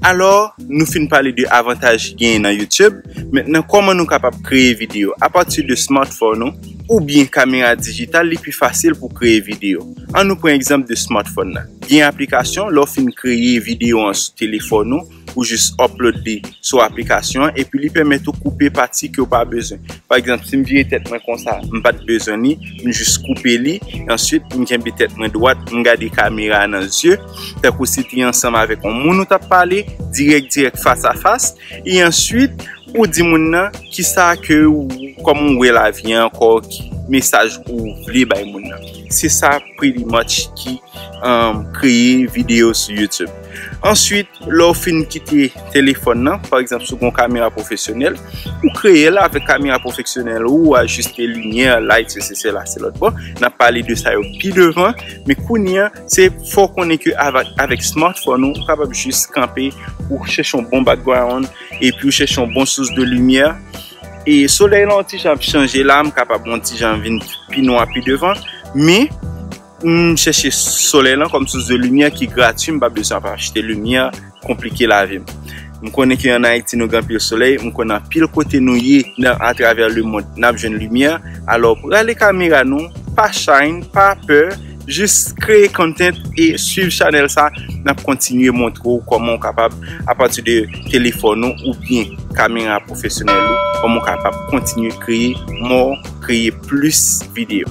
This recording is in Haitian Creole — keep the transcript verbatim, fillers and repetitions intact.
Alò, nou fin pale de avantaj ki genyen nan YouTube. Mentnan, kòman nou kapab kreye videyo? Apati de smartphone ou oubyen kamera dijital, li pi fasil pou kreye videyo. Ann nou pran egzanp de smartphone nan. Gen aplikasyon, lè w fin kreye videyo an sou telefòn ou, ou jis upload li sou aplikasyon an, epi li pèmèt ou koupe pati ke w pa bezwen. Pa egzanp, si m vire tèt mwen konsa, m pa t bezwen li, m jis koupe li, answit m kenbe tèt mwen dwat, m gade kamera nan zye, tankou si te ansanm avèk yon moun ou t ap pale, dirèk dirèk, fas a fas, e answit ou di moun nan kisa ke ou, kòman ou wè lavi an ankò, ki mesaj ou vle bay moun nan. Se sa pretty much ki um, kreye videyo sou YouTube. Answit, lè w fin kite telefòn nan, pa egzanp, si w gen yon kamera pwofesyonèl, ou kreye l avèk kamera pwofesyonèl ou, ajuste limyè, light, sesi, sela, se lòt bò. N ap pale de sa yo pi devan, men kounye a, se fò w konnen ke avèk, avèk smartphone ou, ou kapab jis kanpe, ou chèche yon bon background, epi ou chèche yon bon sous de limyè. E solèy la yon ti jan ap chanje la, m kapab yon ti jan vin pi nwa pi devan, men m chèche solèy lan kòm sous de limyè ki gratui, m pa bezwen ap achte limyè, konplike lavi m. M konnen ke ann Ayiti nou gen anpil solèy, m konnen anpil kote nou ye nan, atravè lemonn, n ap jwenn limyè. Alò, rale kamera nou, pa shy, pa pè, jis kreye content e swiv chanèl sa, n ap kontinye montre w kòman w kapab, apati de telefòn ou oubyen kamera pwofesyonèl ou, kòman w kapab kontinye kreye more, kreye plis videyo.